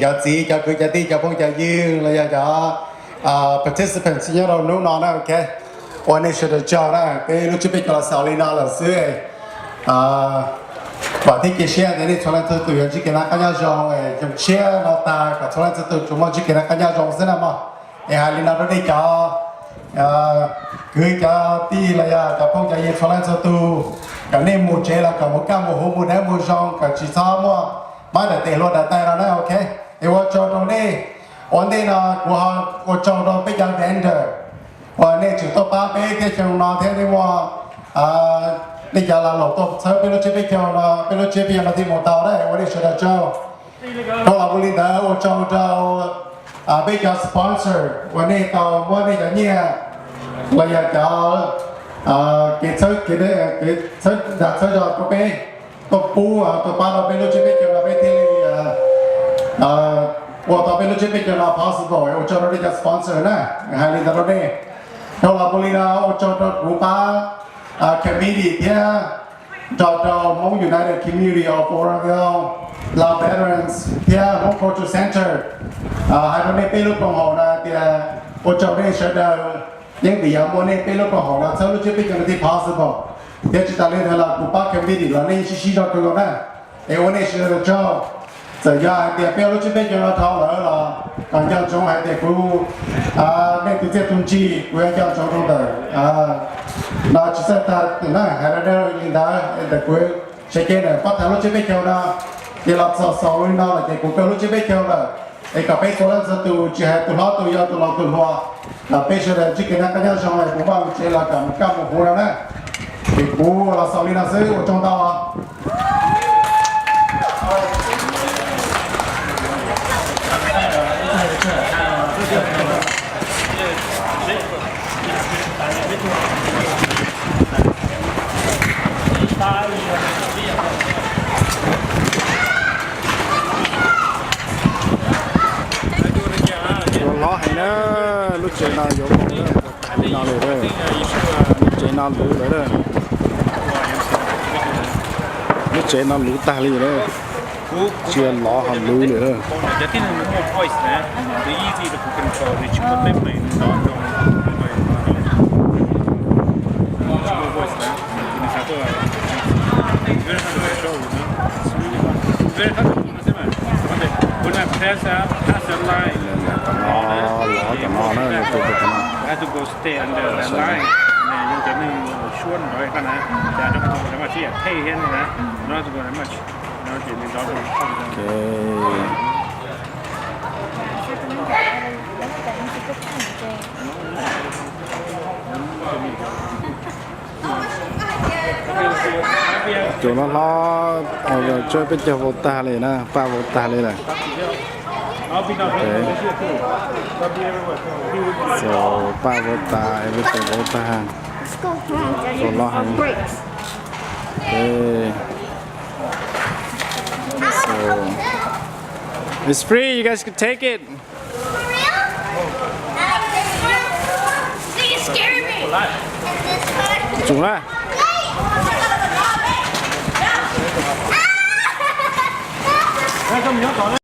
cov txiv cov kwv cov tij cov phooj cov ywg los yog cov participants nyob rau hnub no na, ok. Ua nej sawv daws tsaug na, peb lub tsiab peb caug los xaus li no lawm xwb. Vam thiab cia siab tias nej txhua leej txhua tus yuav ntsib kev noj qab nyob zoo, xyoo tshiab no tag kom txhua leej txhua tus tsuas muaj ntsib kev noj qab nyob zoo xwb na mog. Es hais li no rau nej cov kwv cov tij los yog cov phooj cov ywg txhua leej txhua tus, kom nej mus tsev los kom mus kaj mus huv mus dawb mus zoo, kom tsis txhob muaj mab daim tes hlua daim tais no na, ok. Es ua tsaug rau nej. Ua ntej no kuv ho ua tsaug rau peb cov vendor uas nej tseem tuaj pab peb thiab xyoo no thiab nej muaj nej cov lav laus tuaj txhawb peb lub tsiab peb caug no, peb lub tsiab peb caug no thiaj mus tau na, ua nej sawv daws tsaug. Dhau los mus li ntawd ua tsaug rau peb cov sponsor uas nej tau muab nej cov nyiaj los yog cov kev txhawb, kev txhawb dag txhawb zog rau peb tuaj pub tuaj pab rau peb lub tsiab peb caug no peb thiaj li ua tau peb lub tsiab peb caug no possible. Ua tsaug rau nej cov sponsor na, hais li ntawd rau nej. Dhau los mus li no ua tsaug rau kuv pab committee thiab nrog rau Hmoob United Community of Oroville, Lao Veterans thiab Hmoob Culture Center. Hais rau nej peb lub koom haum no tias ua tsaug nej sawv daws, yeej vim yog muaj nej peb lub koom haum no txhawb lub tsiab peb caug no thiaj possible. Thiab tsis tas li ntawd los kuv pab committee los nej sib sib zog kawg nkaus na. Es ua nej sawv daws tsaug. Txawm yog hais tias peb lub tsiab peb caug no dhau lawm los kom nco ntsoov hais tias kuv, nej tus txiaj tus ntsig kuv yuav nco ntsoov rau ntawm no tsis txawj tag na, hais rau nej li ntawd ntawm kuv. Tseem ceeb ntawm pab thav lub tsiab peb caug no, ces los txog xaus li no lawm ces kuv kawg lub tsiab peb caug lawm. Es kom peb txhua leej txhua tus tsis hais tus hlob tus yau tus laus tus hluas, kom peb sawv daws ntsib kev noj qab nyob zoo es kuv mam mus tsev los kom mus kaj mus huv no na. Ces kuv los xaus li no xwb, ua tsaug ntau. Yuav lov heev na, lub tsev no yuav vau tag li no lawm. Lub tsev no luv lawm. Lub tsev no luv tag li lawm. Tsis lov ho luv lawm. Tom no, lov tom no na, tus tom no. Cov no hlob, tsawb peb caug vau tag li na, paj vau tag li lawm. Paj vau tas, everything vau tag. Cov hlob heev. So, it's free, you guys can take it. Tsum na.